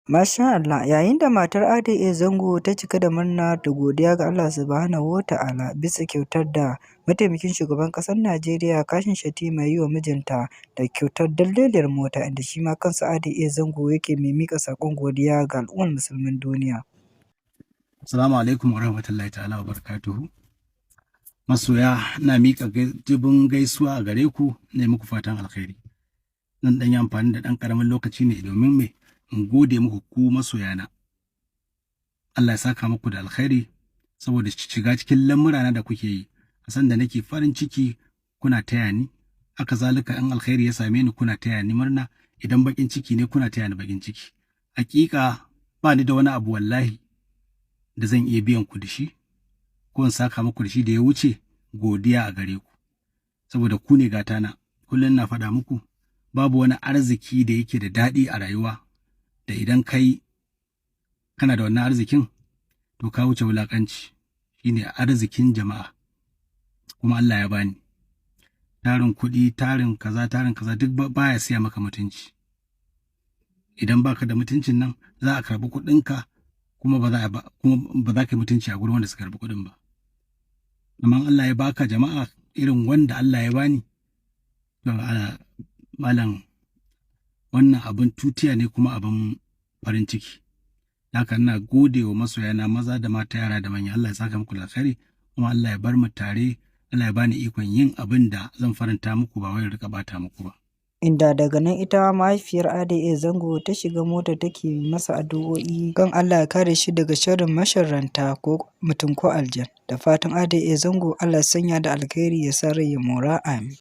Masha Allah, yayin da matar Ado A. Zango ta cika da murna da godiya ga Allah Subhanahu wa Ta'ala bisa kyautar da mataimakin shugaban ƙasar Najeriya Kashim Shettima ya yi wa mijinta da kyautar dalleliyar mota, inda shi ma kansa Ado A. Zango yake mai miƙa saƙon godiya ga al'ummar musulmin duniya. Assalamu alaikum warahmatullahi ta'ala wa barakatuhu. Masoya, ina miƙa dubin gaisuwa a gare ku, ne muku fatan alkhairi. Zan ɗan yi amfani da ɗan ƙaramin lokaci ne domin me in gode muku ku masoyana. Allah ya saka muku da alkhairi saboda shiga cikin lamurana da kuke yi. A sanda nake farin ciki, kuna taya ni, haka zalika in alkhairi ya same ni, kuna taya ni murna, idan bakin ciki ne, kuna taya ni bakin ciki. Hakika ba ni da wani abu wallahi da zan iya biyan ku da shi ko in saka muku da shi da ya wuce godiya a gare ku, saboda ku ne gatana. Kullum na faɗa muku, babu wani arziki da yake da daɗi a rayuwa da idan kai kana da wannan arzikin, to ka wuce wulakanci, shine arzikin jama'a. Kuma Allah ya bani tarin kuɗi, tarin kaza, tarin kaza, duk baya siya maka mutunci. Idan baka da mutuncin nan, za a karɓi kuɗinka, kuma ba za ka yi mutunci a gurin wanda suka karɓi kuɗin ba. Amma Allah ya baka jama'a irin wanda Allah ya bani, to malam, wannan abin tutiya ne kuma abin farin ciki. Haka ina gode wa masoyana maza da mata, yara da manya. Allah ya saka muku da alkhairi, kuma Allah ya bar mu tare. Allah ya bani ikon yin abin da zan faranta muku, ba wai rika bata muku ba. Inda daga nan ita mahaifiyar Ado A. Zango ta shiga mota take masa addu'o'i kan Allah ya kare shi daga sharrin masharranta, ko mutum ko aljan. Da fatan Ado A. Zango, Allah ya sanya da alkhairi, ya sa rai ya mora, amin.